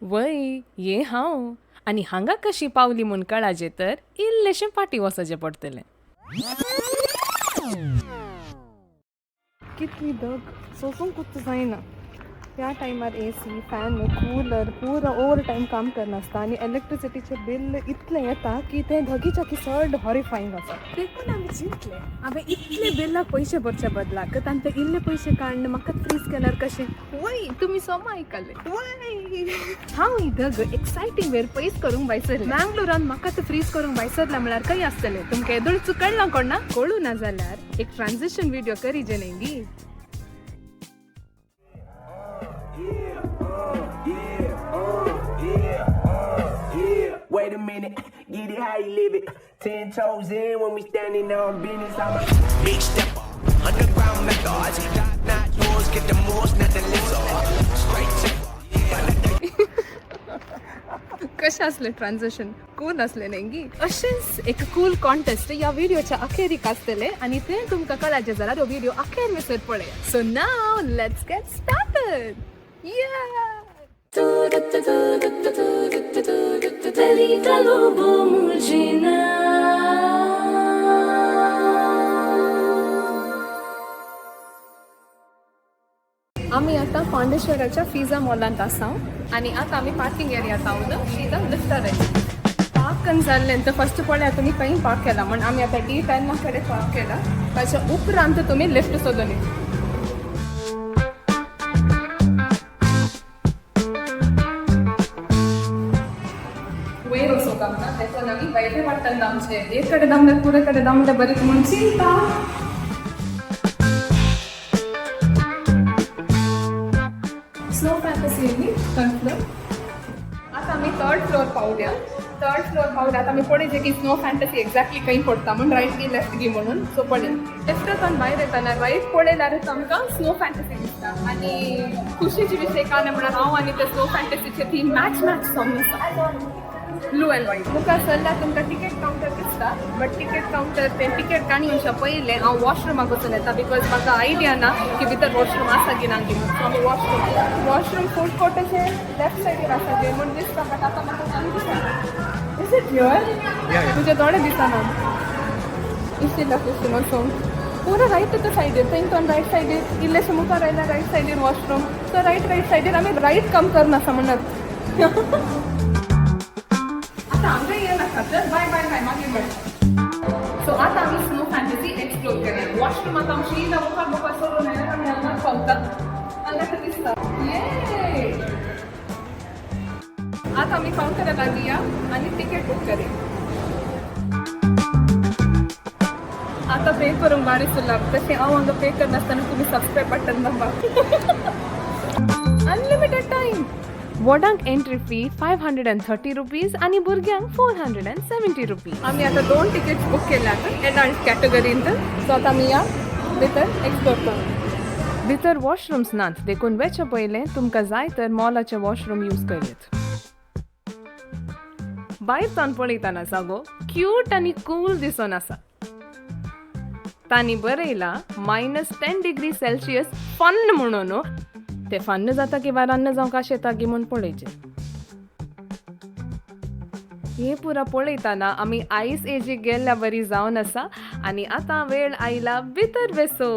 वय ये हांव आनी हांगा कशी पावली म्हूण कळाजे तर इल्लेशें फाटीं वचचें पडटलें. कितली धग सोसूंकूच जायना. ह्या टायमार एसी, फॅन, कूलर पुरो ओवर टायम काम करनासता आनी इलेक्ट्रिसिटीचें बिल इतलें येता की तें धगीच्या की चड हॉरिफाईंग आसा. देखून आमी चिंतलें, हांवें इतले बिलाक पयशे भरचे बदलाक तांचे इल्ले पयशे काडून म्हाका फ्री स्कॅनर कशें. वय तुमी सोमा आयकलें. वय हांव ही धग एक्सायटींग वेर पयस करूंक भायसरलें. मँगलोरान म्हाका तर फ्रीज करूंक भायसरला म्हळ्यार खंय आसतलें तुमकां येदोळच कळ्ळां कोण ना. कळूं ना जाल्यार एक ट्रान्झिशन व्हिडिओ करीजे न्ही गी. Wait a minute, get it how you live it. 10 toes in when we standing on business. I'm a big stepper, underground methods. Top notch doors, get the most, not the lizard. Straight to कशें आसलें transition? Cool आसलें न्ही गी? अशेंच एक cool contest ह्या व्हिडिओच्या अखेरीक आसतलें आनी तें तुमकां कळाचें जाल्यार हो व्हिडिओ अखेर मेसर पळया. So now let's get started. Yeah. Felica Lobo Murgina. आमी आतां पांडेश्वराच्या फिजा मॉलांत आसा आनी आतां आमी पार्किंग एरियात आहोत. शिदा लिफ्टार पार्कन जाल्लें तर फर्स्ट पळया तुमी खंय पार्क केला म्हण. आमी आतां डी 10 कडेन पार्क केला. ताच्या उपरांत तुमी लिफ्ट सोदली. वयर वचूंक आमकां देखून आमी वयले वाटेन दामचे. एक कडेन दामले पुरे कडेन दामले बरें म्हूण चिंता. Snow fantasy third floor. आतां आमी थर्ड फ्लोर पावल्या. थर्ड फ्लोर पावल्या, आतां आमी पळयचे की स्नो फॅन्टसी एक्झॅक्टली खंय पडटा म्हूण, रायट गी लेफ्ट गी म्हणून. सो पळय, लेफ्टान भायर येताना रायट पळयल्यारूच आमकां स्नो फॅन्टसी दिसता. आनी खुशीची विशय काय म्हळ्यार हांव आनी ते स्नो फॅन्टसीचे थीम मॅच मॅच जावन आसा, ब्लू अँड व्हायट. मुखार सरल्यार तुमकां तिकेट कावंटर दिसता, बट तिकेट कावंटर ते तिकेट काणी येवच्या पयलें हांव वॉशरुमाक वचून येता, because म्हाका आयडिया ना की भितर वॉशरूम आसा की ना की. सो आमी वॉशरूम वॉशरूम फूड कोर्टाचे लेफ्ट सायडीर आसा ते म्हूण दिसता, बट आतां म्हाका सामकें दिसना. Is it here? तुजे दोळे दिसना. इशिल्ला कुशीन वचूंक पुरो रायट तो सायडीर, थंय तो रायट सायडीर इल्लेशे मुखार आयल्यार रायट सायडीर वॉशरूम. सो रायट रायट सायडीर आमी रायट काम करनासा म्हणत. आतां हांगा येनाका तर बाय बाय बाय, मागीर मेळटा. सो आतां आमी स्नो फॅन्टसी एक्सप्लोर करया. वॉशरूम आतां आमची शिदा मुखार मुखार सरून आयल्यार आमी हांगाच पावता. हांगा तर दिसता ये. आतां आमी कावंटरा लागीं या आनी तिकेट बूक करया. आतां पे करूंक बारीक सुरला तशें हांव हांगा पे करनासतना तुमी सबस्क्रायब बटन दाबा. Unlimited time. व्हडांक entry fee ₹530 आनी भुरग्यांक ₹470. आमी आतां दोन तिकेट्स बूक केल्यात एडल्ट कॅटेगरींत. सो आतां आमी या भितर एक्सप्लोर करूं. भितर वॉशरूम्स नात, देखून वेचे पयलें तुमकां जाय तर मॉलाचे वॉशरूम यूज करीत. भायर तान पळयतना जागो क्यूट आनी कूल दिसून आसा. तांणी बरयला -10 डिग्री सेल्सियस फन्न म्हणून. ते फन्न जाता की रान्न जावंक आशेता गी म्हूण पळयचें. हे पुरा पळयतना आमी आयस एजीक गेल्ल्या बरी जावन आसा. आनी आतां वेळ आयला भितर बेसो.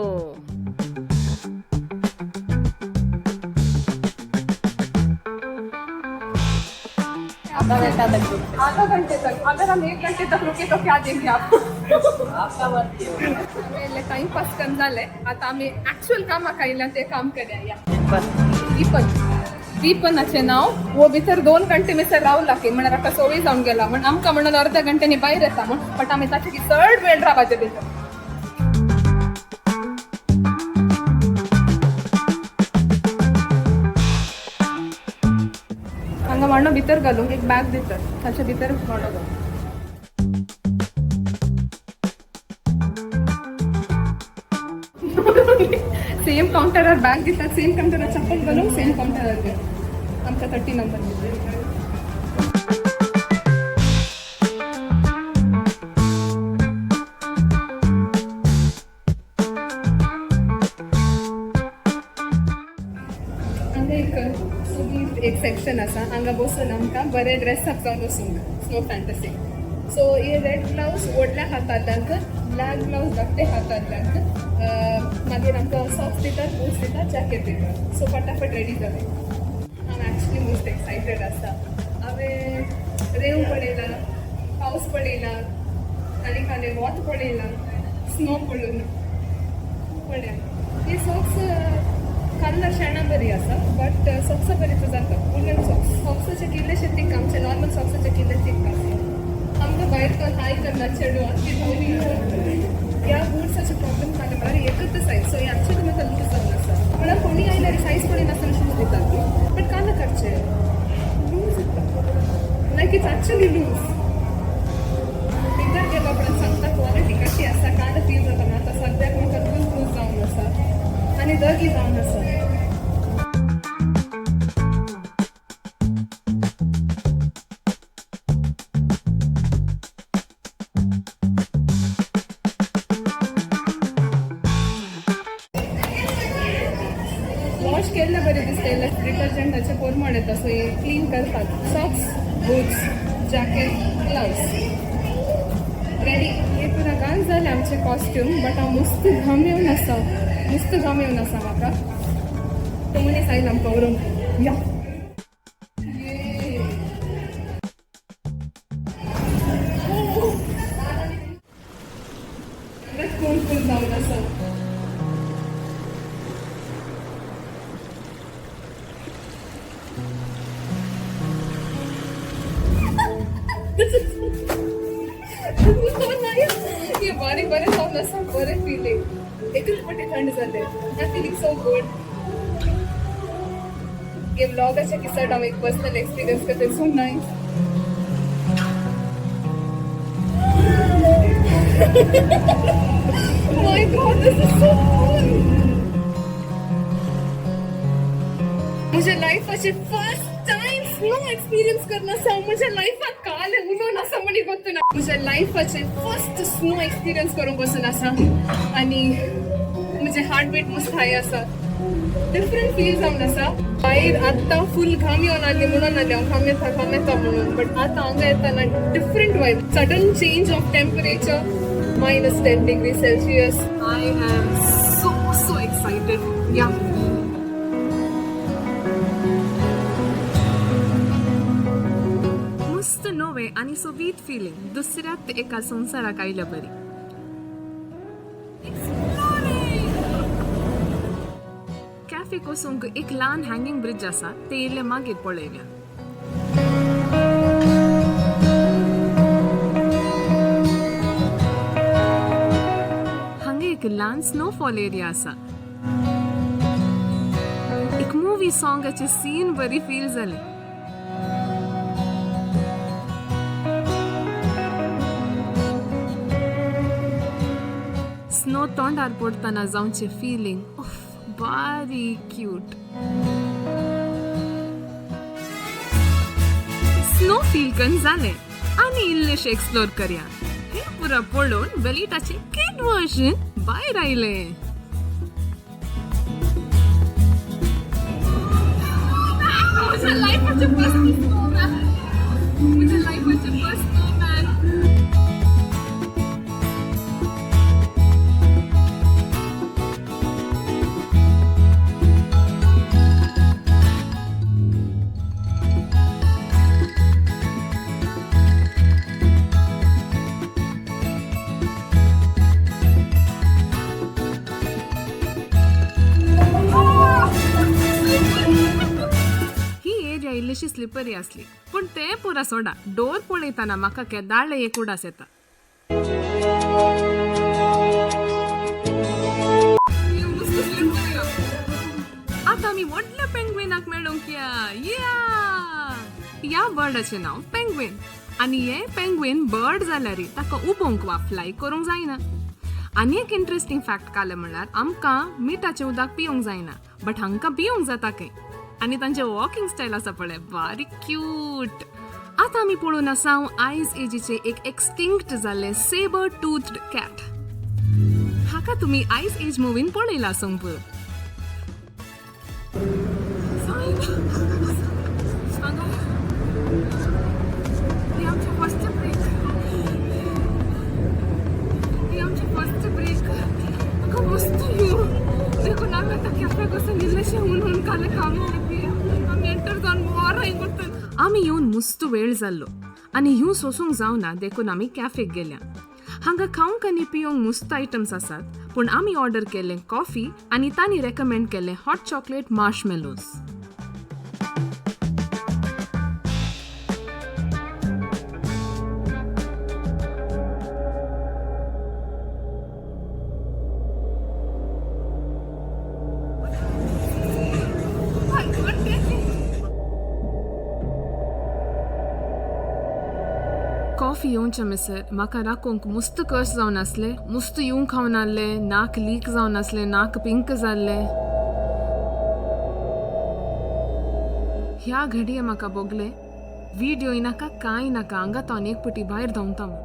आधा घंटे तक अगर हम एक घंटे तक रुके तो क्या देंगे आप? टाइम पास करून जालें. आतां आमी एक्चुअल कामाक आयल्या तें काम करया. या दीपन, दीपनाचें नांव. वो भितर 2 घंटे मिसर रावला की म्हळ्यार आतां संवय जावन गेला म्हण आमकां म्हणून अर्ध्या घंट्यांनी भायर येता म्हण, बट आमी ताचे की चड वेळ रावपाचे भितर. हांगा मांडो भितर घालूंक एक बॅग दितात, ताच्या भितर मांडो घालूंक. सेम काउंटरार बॅग दितात, सेम काउंटरार चप्पल घालूंक, सेम काउंटरार घाल. आमकां 30 नंबर. हांगा एक सोगीत एक सेक्शन. सेक्शन आसा. हांगा बसून आमकां बरें ड्रेस अप जावन वचूंक स्नो फॅन्टसी. सो हे रेड ब्लावज व्हडल्या हातांतल्यांक, ब्लॅक ब्लावज धाकटे हातांतल्यांक. मागीर आमकां सॉक्स दितात, बूट्स दितात, जॅकेट दितात. सो फटाफट रेडी जाले. हांव एक्चुली मोस्ट एक्सायटेड आसा. हांवें रेंव पळयला, पावस पळयला आनी खाले वत पळयला, स्नो पळोवन पळया. हे सॉक्स कलर शेणा बरी आसा, बट सॉक्सा बरी तर जाता. वुलन सॉक्स, सॉक्साचे कितलेशे थिक, आमचे नॉर्मल सॉक्साचे कितले थिक आसा. आमकां भायर कोण हाय करना चेडू ती. ह्या बूट्साचे प्रॉब्लम जाले म्हळ्यार एकच सायज. सो हे एक्चुअली म्हाका लूज जावन आसा. म्हळ्यार कोणी आयल्यार सायज पळयनासतना शूज दितात ती, बट काल काडचे loose, like it's actually loose. भितर गेलो पण सांगता क्वॉलिटी कशी आसा, काल फील जाता. आतां सद्याक म्हाका लूज लूज जावन आसा आनी दगी जावन आसा. वॉश केल्ले बरें दिसता. डिटर्जंटाचे परमळ येता, सो हे क्लीन करतात. Socks, boots, jacket, gloves ready. हे पुरा घाल जालें आमचें कॉस्ट्यूम, बट हांव मस्त घाम येवन आसा, मस्त घाम येवन आसा म्हाका. तो मनीस आयला आमकां व्हरूंक. या. ये. Oh. कोण कोण जावन आसा. This is so nice. हे बारीक बरें जावन आसा, बरें फिलींग. एकच पटी थंड जालें. I feeling so good. हे व्लॉगाच्या किस्साट हांव एक पर्सनल एक्सपिरियन्स करता. So nice. My God, this is so cool. मुझे लाईफाचे फर्स्ट टाइम स्नो एक्सपिरियन्स करना आसा. म्हज्या लायफात काल उलोवन आसा म्हणी गोत्तू ना. म्हज्या लायफाचे फर्स्ट स्नो एक्सपिरियन्स करूंक बसून आसा आनी म्हजें हार्टबीट मस्त हाय आसा. डिफरंट फील जावन आसा. भायर आतां फूल घाम येवन आसली म्हणून आसलें हांव, घाम येता, घाम येता म्हणून. बट आतां हांगा येताना different vibe, sudden change of temperature, -10 degree Celsius. I am so so excited. Yeah. मस्त नवे आनी सोबीत फिलिंग, दुसऱ्यात एका संवसाराक आयल्या बरी. कॅफे कोसूंक एक ल्हान हँगिंग ब्रिज आसा, ते इल्ले मागीर पळयया. हांगा एक ल्हान स्नोफॉल एरिया आसा. एक मुवी सॉंगाचे सीन बरी फील जालें. स्नो तोंडार पडटना जावचें फिलींग, उफ, बारीक क्यूट. स्नो फील करून जालें आनी इल्लेशें एक्सप्लोर करया. हें पुरा पळोवन वेलिटाचें किड वर्जन भायर आयलें. म्हज्या लायफाचें फर्स्ट स्नोमॅन, म्हज्या लायफाचें फर्स्ट स्नोमॅन. ही एरिया इल्लीशी स्लिपरी आसली, पूण तें पुरा सोडा, डोर पळयतना म्हाका केदाळ्ळे एक उडास येता. मस्त slippery. आतां आमी व्हडल्या पेंग्विनाक मेळूंक या. या, ह्या बर्डाचें नांव पेंग्विन आनी हें पेंग्विन बर्ड जाल्यार ताका उबोवंक वा फ्लाय करूंक जायना. आनी एक इंट्रस्टींग फॅक्ट काडलें म्हणल्यार आमकां मिठाचें उदक पिवंक जायना, बट हांकां पिवंक जाता खंय. आनी तांचें वॉकिंग स्टायल आसा पळय, बारीक क्यूट. आतां आमी पळोवन आसा आयज एजीचें एक एक्सटिंक्ट जाल्लें सेबर टूथड कॅट. हाका तुमी आयज एज मुवीन पळयला आसूंक पुरो. आमी येवन मुस्त वेळ जाल्लो आनी ह्यू सोसूंक जावना देखून आमी कॅफेक गेल्या. हांगा खावंक आनी पिवंक मुस्त आयटम्स आसात, पूण आमी ऑर्डर केल्लें कॉफी आनी तांणी रेकमेंड केल्लें हॉट चॉकलेट मार्शमेलोज. कॉफी येवच्या मिसर म्हाका राखोवंक मुस्त कश जावन आसले, मुस्त येवंक खावन आसले, नाक लीक जावन आसलें, नाक पिंक जाल्लें. ह्या घडये म्हाका भोगलें व्हिडियो नाका कांय नाका, हांगा तो एक पटी भायर धांवता म्हूण.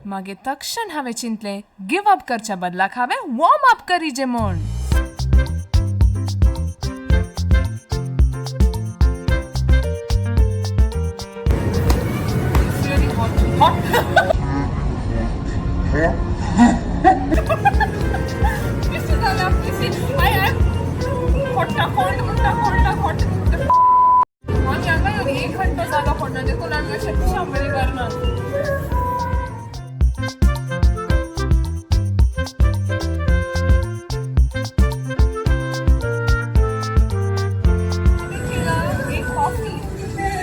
मागीर तक्षण हांवें चिंतलें गिव अप करच्या बदलाक हांवें वॉर्म अप करीजे म्हूण. आमी हांगा येवन एक घंटो जालो पडना देखून आमी अशें शांबरी करना. एक कॉफी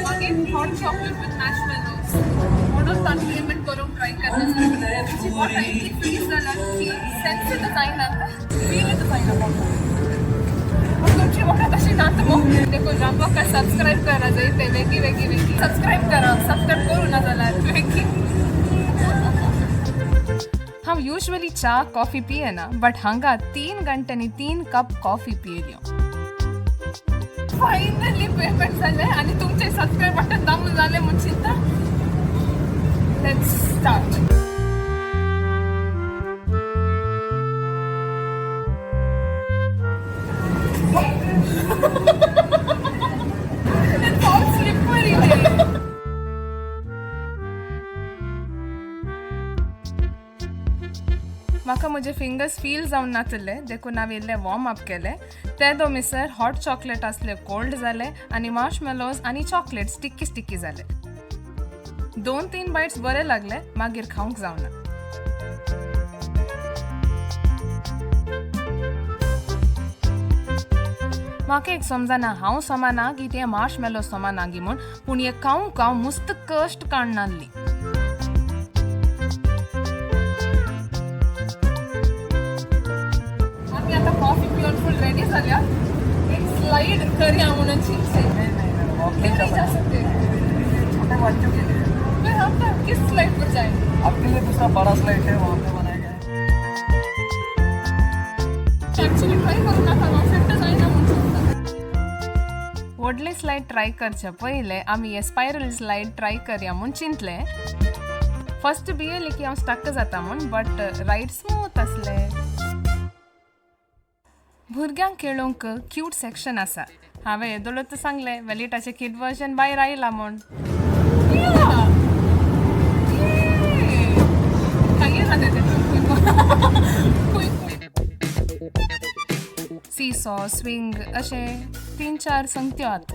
मागीर हॉट चॉकलेट विथ मार्शमेलोज म्हणून तांणी पेमेंट करूंक ट्राय करना. तुजी बोटां इतली फ्रीज जाला की सेन्स जायना, फील जायना बोटां. पूण तुमची बोटां तशी नात मग. देखून रामबाका सबस्क्रायब करा जाय ते वेगळी वेगळी वेगळी सबस्क्रायब करा, सबस्क्रायब करू ना जाल्यार वेगळी. हांव युजली च्या कॉफी पियेना, बट हांगा 3 घंट्यांनी 3 कप कॉफी पियेल्यो. फायनली पेमेंट जालें आनी तुमचें सबस्क्रायब बटन दामून जालें म्हूण चिंता. Let's start. It's all slippery. म्हाका म्हजे फिंगर्स फील जावन नातले देखून हांवें इल्लें वॉर्म अप केलें. ते दो मिसर हॉट चॉकलेट आसले कोल्ड जाले आनी मार्शमेलोज आनी चॉकलेट स्टिकी स्टिकी जाले. 2-3 बायट्स बरे लागले, मागीर खावंक जावना. म्हाका एक समजना हांव समाना की ते मार्शमेलो समाना गी म्हूण, पूण हे खावंक हांव मुस्त कश्ट काडनासली. आमी आतां कॉफी पिवन फूल रेडी जाल्या. एक स्लायड करया म्हणून चिंतलें. नहीं नहीं जा सकते. छोटे बच्चों के लिए. फिर हम तो किस स्लाइड पर जाएंगे? आपके लिए दूसरा बड़ा स्लाइड है, वहाँ पे बनाया गया है. एक्चुअली ट्राय करूं नाका, हांव फिट जायना म्हूण चिंतता. व्हडली स्लायड ट्राय करचे पयलें आमी हे स्पायरल स्लायड ट्राय करया म्हूण चिंतलें. फर्स्ट भियेली की हांव स्टक जाता म्हूण, बट रायड स्मूथ आसले. भुरग्यांक खेळोवंक क्यूट सेक्शन आसा. हांवें येदोळूच सांगलें वेलिटाचें किड वर्जन भायर आयलां म्हूण. सीसॉ स्विंग अशें 3-4 संगत्यो आत.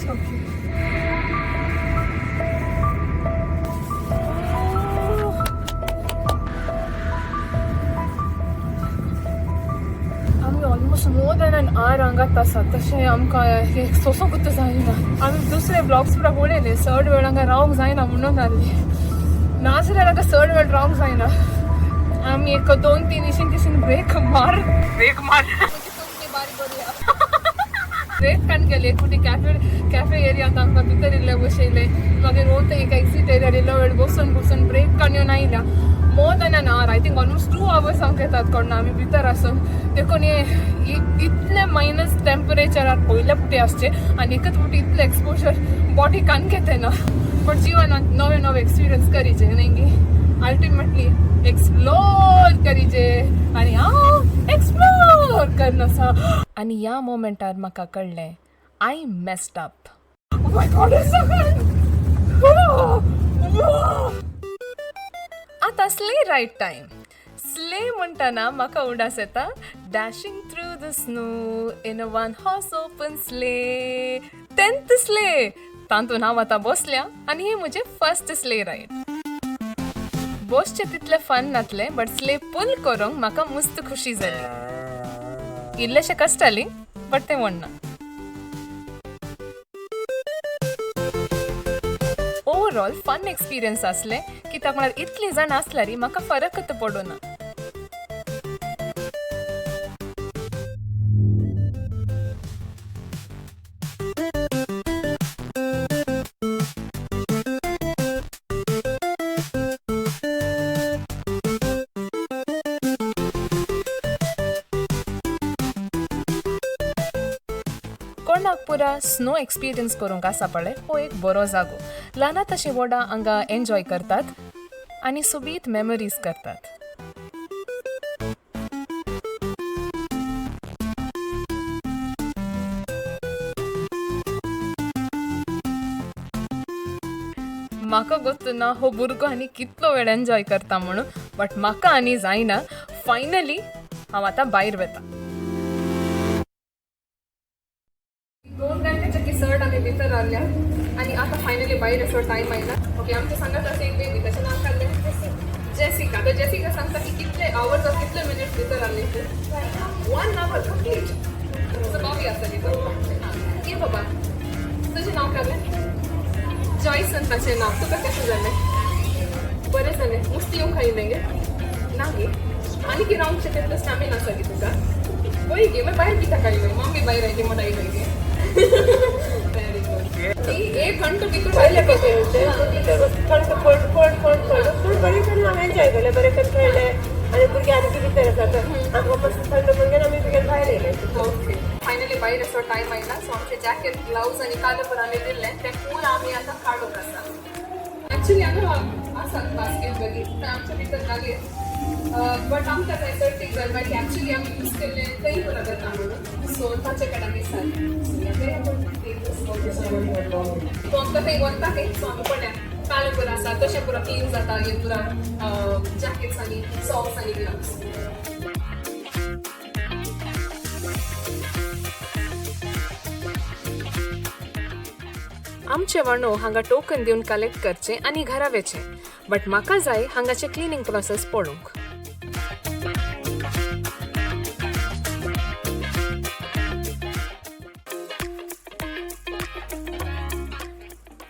So cute. आमी almost more than an hour हांगात आसा. तशें आमकां एक सोंसूंकूच जायना. आमी दुसरे ब्लॉग्स पुरा पळयले, चड वेळ हांगा रावंक जायना म्हणून आसली. नाजाल्यार हांगा चड वेळ रावंक जायना. आमी एक दोन तीन इशीन तिशीन ब्रेक मार ब्रेक मार ब्रेक काडून गेले. एक फावटी कॅफे कॅफे एरियांत आमकां भितर इल्ले बसयले. मागीर वता एक एक्झीट एरियार इल्लो वेळ बसून बसून ब्रेक काडून येवन आयल्या. More than an hour, I think almost 2 hours आमकां येतात कोण आमी भितर आसून. देखून हे इतले मायनस टेम्परेचरार पयले फावटी आसचे आनी एकच फावटी इतलें एक्सपोजर बॉडी कान घेते ना. बट जिवनात नवे नवे एक्सपिरियन्स करीचे न्ही गी, अल्टिमेटली एक्सप्लोर करीचे आनी हांव एक्सप्लोर करन आसा. आनी ह्या मोमेंटार म्हाका कळ्ळें, I messed up. Oh my God, it's so cold! आतां स्ले रायड टायम. स्ले म्हणटना म्हाका उडास येता, "Dashing through the snow in a one horse open sleigh." 10th sleigh तातूंत हांव आतां बसल्या आनी हे म्हजें फर्स्ट स्ले रायड. बसचें तितलें फन नासलें, बट स्ले पूल करूंक म्हाका मस्त खुशी जाली. इल्लेशें कश्ट जाली, बट तें व्हडना. ओवरऑल फन एक्सपिरियन्स आसलें, कित्याक म्हळ्यार इतलीं जाणां आसल्यार म्हाका फरकच पडूना. कोणाक पुरा स्नो एक्सपिरियन्स करूंक आसा पळय, हो एक बरो जागो. ल्हाना तशें व्हडा हांगा एन्जॉय करतात आनी सोबीत मेमरीज करतात. म्हाका गोत्त ना हो भुरगो आनी कितलो वेळ एन्जॉय करता म्हणून, बट म्हाका आनी जायना. फायनली हांव आतां भायर वता. 2 घंट्याच्या की चड आमी भितर रावल्या आनी आतां फायनली भायर असो टायम आयला. ओके, आमच्या सांगात आसा एक बेबी, ताचें नांव काडलें जेसिका. तर जेसिका सांगता की कितले आवर्स ऑर कितले मिनिट्स भितर रावले तूं? 1 our complete. So Bobby आसा भितर. ये बाबा, तुजें नांव काडलें जॉयसन ताचें नांव. तुका कशें जालें? बरें जालें. मुस्ती येवंक खायलें गे ना गे? आनी की रावंक तितलो स्टॅमिना आसा गे तुका? पळय गे, मागीर भायर कित्याक आयलो? मम्मी भायर आयली म्हण आयलो गे. Very good. एक घंटो भितर. पयले कशें थंड कोल्ड कोल्ड कोल्ड कोल्ड, पूण बरें करून हांवें एन्जॉय केलें. बरें करून खेळ्ळें आनी भुरगीं आनी भितर आसा, आमकां मातशें थंड म्हणून आमी बिगेर भायर येयले. ओके, फायनली भायर असो टायम आयला. सो आमचे जॅकेट, ग्लव्स आनी काल आमी दिल्लें तें पूल आमी आतां काडूंक आसा. ऍक्च्युली हांगा आसात बास्केट बगी, तर आमच्या भितर घालयत, बट आमकां जाय सर्टीक जाय. मागीर ऍक्च्युली आमी यूज केल्लें थंय पुरा जाता म्हणून, सो ताचे कडेन आमी सारकें सो आमकां थंय वता थंय. सो आमी पळया काल पुरा आसा तशें पुरा क्लीन जाता हे पुरा जॅकेट्स आनी सॉक्स आनी ग्लव्स. आमचे वाणो हांगा टोकन दिवन कलेक्ट करचे आनी घरा वेचे, बट म्हाका जाय हांगाचे क्लिनींग प्रोसेस पळोवंक.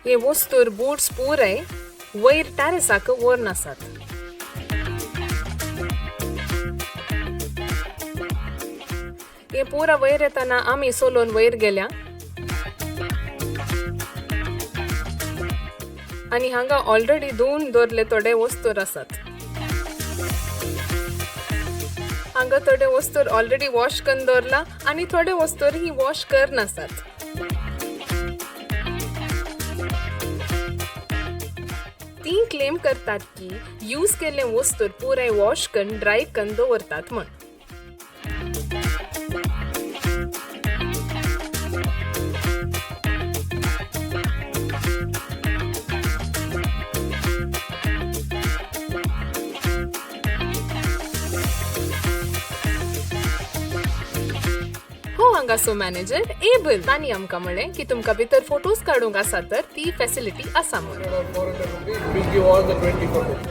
हे वस्तूर बूट्स पुराय वयर टॅरसाक व्हरून आसात. हे पुरा वयर येताना आमी सोलोन वयर गेल्या आनी हांगा ऑलरेडी धुवन दवरले थोडे वस्तूर आसात. हांगा थोडे वस्तूर ऑलरेडी वॉश करून दवरला आनी थोडे वस्तूर ही वॉश करनासात. ती क्लेम करतात की यूज केल्ले वस्तूर पुराय वॉश करून ड्राय करून दवरतात म्हण. हो, हांगाचो हांगासो मॅनेजर एबल. तांणी आमकां म्हणलें की तुमकां भितर फोटोज काडूंक आसा तर ती फॅसिलिटी आसा म्हणून. 400 rupees, we'll give all the 20 photos.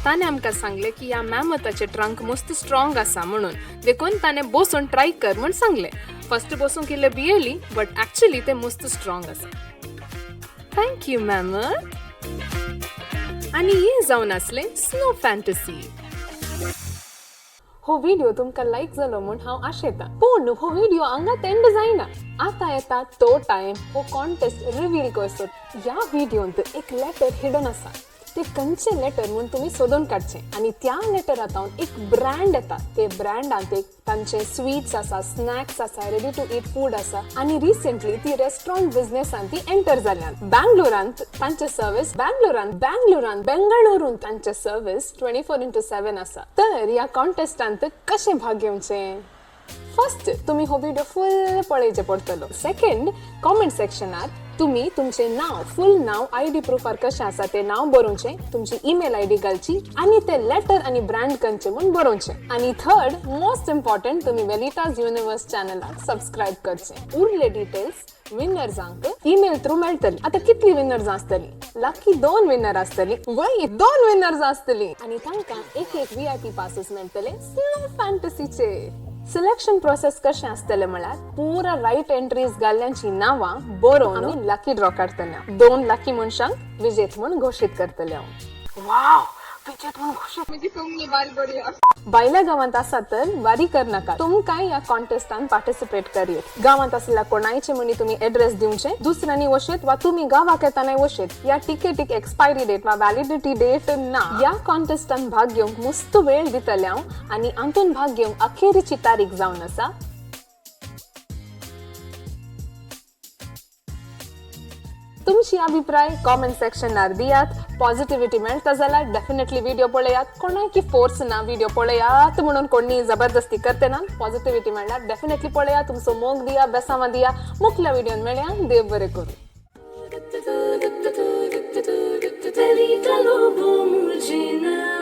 ताणें आमकां सांगलें की ह्या मॅमथाचे ट्रंक मस्त स्ट्रॉंग आसा म्हणून, देखून ताणें बसून ट्राय कर म्हूण सांगलें. फर्स्ट बसूंक इल्लें भियेली, बट एक्चुली तें मस्त स्ट्रॉंग आसा. Thank you mammoth. आनी हें जावन आसलें स्नो फॅन्टसी. हो व्हिडिओ तुमकां लायक जालो म्हूण हांव आशेतां, पूण हो व्हिडिओ हांगात एंड जायना. आतां येता तो टायम हो कॉन्टेस्ट रिवील करचो. ह्या व्हिडियोंत एक लेटर हिडन आसा. ते खंयचें लेटर म्हूण तुमी सोदून काडचें आनी त्या लेटरांत एक ब्रँड येता. ते ब्रँडांत एक तांचे स्वीट्स आसा, स्नॅक्स आसा, रेडी टू ईट फूड आसा आनी रिसेंटली ती रेस्टॉरंट बिझनेसान ती एंटर जाल्यात. बँगलोरांत तांचे सर्वीस, बँगलोरांत बँगलोरांत बेंगळुरून तांचे सर्वीस 24x7 आसा. तर ह्या कॉन्टेस्टांत कशें भाग घेवचें? फर्स्ट तुमी हो व्हिडिओ फुल पळयचें पडटलो. सेकंड, कॉमेंट सेक्शनार तुमी तुमचें नांव, फूल नांव, आयडी प्रुफार कशें आसा तें नांव बरोवचें, तुमची ईमेल आयडी घालची आनी ते लेटर आनी ब्रँड खंयचें म्हूण बरोवचें. आनी थर्ड, मोस्ट इम्पॉर्टंट, तुमी वेलिटाज युनिवर्स चॅनलाक सबस्क्रायब करचें. उरले डिटेल्स विनर्सांक ईमेल थ्रू मेळटली. आतां कितली विनर्स आसतली? लकी दोन विनर आसतली. वय, दोन विनर्स आसतली आनी तांकां एक एक व्हीआयपी पासेस मेळटले स्नो फॅन्टसीचे. सिलेक्शन प्रोसेस कशें आसतलें म्हळ्यार, पुरा रायट एंट्रीज घाल्ल्यांची नांवां बरोवन आमी लकी ड्रॉ काडटले. दोन लकी मनशांक विजेत म्हूण घोशीत करतले हांव. वाव, विजेत म्हूण घोशीत. भायल्या गांवांत आसा तर वारी करनाका, तुमकांय ह्या कॉन्टेस्टान पार्टिसिपेट करयेत. गांवांत आसल्या कोणायचे म्हणी तुमी एड्रेस दिवचे, दुसऱ्यांनी वशेत वा तुमी गांवाक येताना वशेत. ह्या टिकेटीक एक्सपायरी डेट वा व्हॅलिडिटी डेट ना. ह्या कॉन्टेस्टान भाग घेवंक मस्त वेळ दितले हांव आनी हातून भाग घेवंक अखेरीची तारीख जावन आसा तुमची अभिप्राय कॉमेंट सेक्शनार दियात. पॉझिटिव्हिटी मेळटा जाल्यार डेफिनेटली व्हिडिओ पळयात. कोणाकी फोर्स ना व्हिडिओ पळयात म्हणून, कोणी जबरदस्ती करते ना. पॉझिटिव्हिटी मेळ्ळ्यार डेफिनेटली पळया. तुमचो मोग दिया, बेसांवां दिया. मुखल्या व्हिडिओन मेळया. देव बरें करूं. Lobo Murgina.